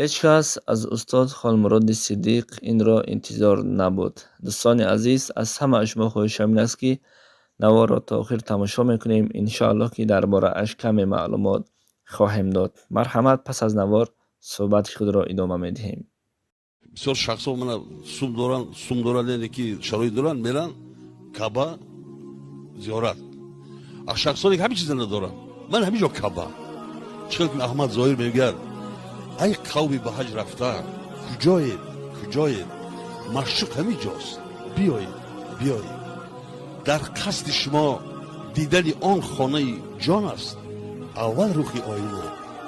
Ҳеҷ кас аз устод Холмуроди Сиддиқ инро интизор набуд. Дӯстони азиз, аз ҳамаи шумо хоҳишам ин аст, ки наворро то охир тамошо мекунем. Иншоаллоҳ, ки дар борааш каме маълумот хоҳем дод. Марҳамат, пас аз навор суҳбати худро идома медиҳем. Бисёр шахсҳо мана сум доранд, сум доранд, яъне ки шароит доранд, меранд Каъба зиёрат. А шахсоне ки ҳамин чиза надоранд, ман ҳамин ҷо Каъба. Чӣ хел ки Аҳмад Зоҳир мегӯяд: «Ай қавми ба ҳаҷ рафта, куҷоед, куҷоед? Маъшуқ ҳамин ҷост, биёед, биёед. Дар қасди шумо дидани он хонаи ҷон аст, аввал рухи оина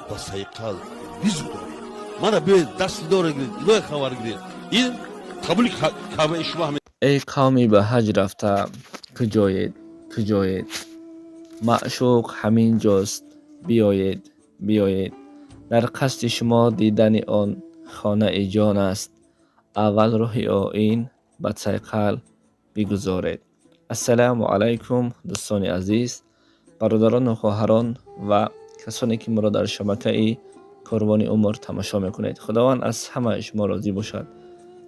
ба сайқал бизудоред. Мана биёед, дасти дора гиред, илоҳи хабар гиред, ин қабули Каъбаи шумо.» Эй қавми ба ҳаҷ рафта, куҷоед, куҷоед? Маъшуқ ҳамин ҷост, биёед, биёед. Дар қасди шумо дидани он хонаи ҷон аст, аввал рӯҳи оин ба сайқал бигузоред. Ассалому алайкум, дӯстони азиз, бародарону хоҳарон ва касоне, ки моро дар шабакаи Корвони Умр тамошо мекунед. Худованд аз ҳамаи шумо розӣ бошад.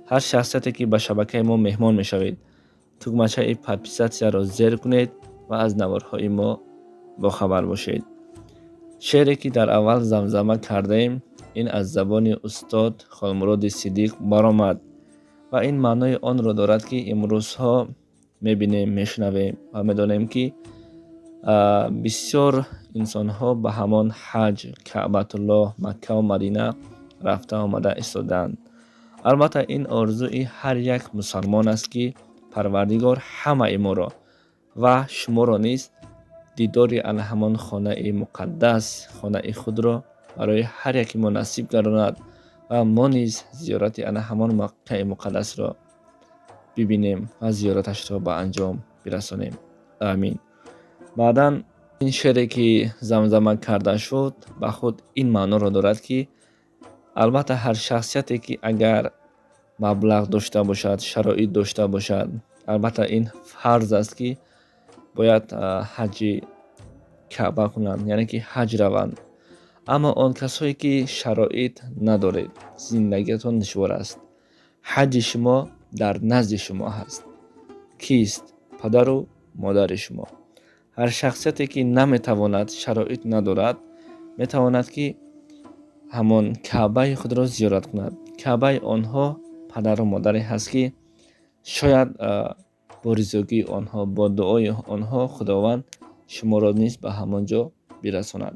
Ҳар шахсияте, ки ба шабакаи мо меҳмон мешавед, тугмачаи подписаться-ро зер кунед ва аз наворҳои мо бохабар бошед. Шеъре, ки дар аввал замзама кардаем, ин аз забони устод Холмуроди Сиддиқ баромад ва ин маънои онро дорад, ки имрӯзҳо мебинем, мешунавем ва медонем, ки бисёр инсонҳо ба ҳамон ҳаҷ, Каъбатуллоҳ, Маккаву Мадина рафта омада истодаанд. Албатта, ин орзуи ҳар як мусалмон аст, ки Парвардигор ҳамаи моро ва шуморо низ дидори ана ҳамон хонаи муқаддас, хонаи худро барои ҳар яке мо насиб гардонад ва мо низ зиёрати ана ҳамон маққаи муқаддасро бибинем ва зиёраташро ба анҷом бирасонем. Амин. Баъдан ин шеъре, ки замзама карда шуд, ба худ ин маъноро дорад, ки албатта ҳар шахсияте, ки агар маблағ дошта бошад, шароит дошта бошад, албатта ин фарз аст, ки бояд ҳаҷи Каъба кунанд, яъне ки ҳаҷ раванд. Аммо он касое, ки шароит надоред, зиндагиатон душвор аст, ҳаҷи шумо дар назди шумо ҳаст. Кист? Падару модари шумо. Ҳар шахсияте, ки наметавонад, шароит надорад, метавонад, ки ҳамон Каъбаи худро зиёрат кунад. Каъбаи онҳо падару модаре ҳаст, ки шояд бо ризогии онҳо, бо дуои онҳо Худованд шуморо низ ба ҳамон ҷо бирасонад.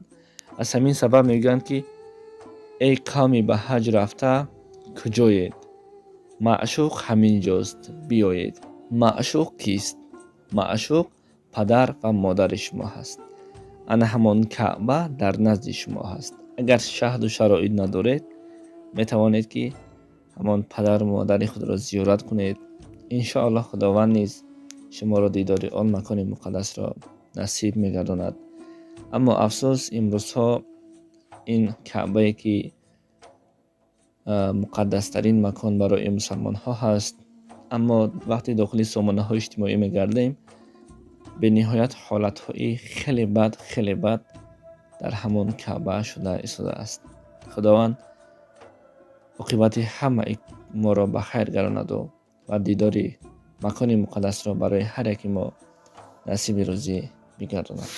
Аз ҳамин сабаб мегӯянд, ки эй қавми ба ҳаҷ рафта, куҷоед? Маъшуқ ҳамин ҷост, биёед. Маъшуқ кист? Маъшуқ падар ва модари шумо ҳаст. Ана ҳамон Каъба дар назди шумо ҳаст. Агар шаҳду шароит надоред, метавонед, ки ҳамон падару модари худро зиёрат кунед. Иншоаллоҳ, Худованд низ шуморо дидори он макони муқаддасро насиб мегардонад. Аммо афсӯс, имрӯзҳо ин Каъбае, ки муқаддастарин макон барои мусалмонҳо ҳаст, аммо вақте дохили сомонаҳои иҷтимоӣ мегардем, бениҳоят ҳолатҳои хеле бад, хеле бад дар ҳамон Каъба шуда истодааст. Худованд оқибати ҳамаи моро ба хайр гардонаду ва дидори макони муқаддасро барои ҳар яки мо насиби рӯзӣ бигардонад.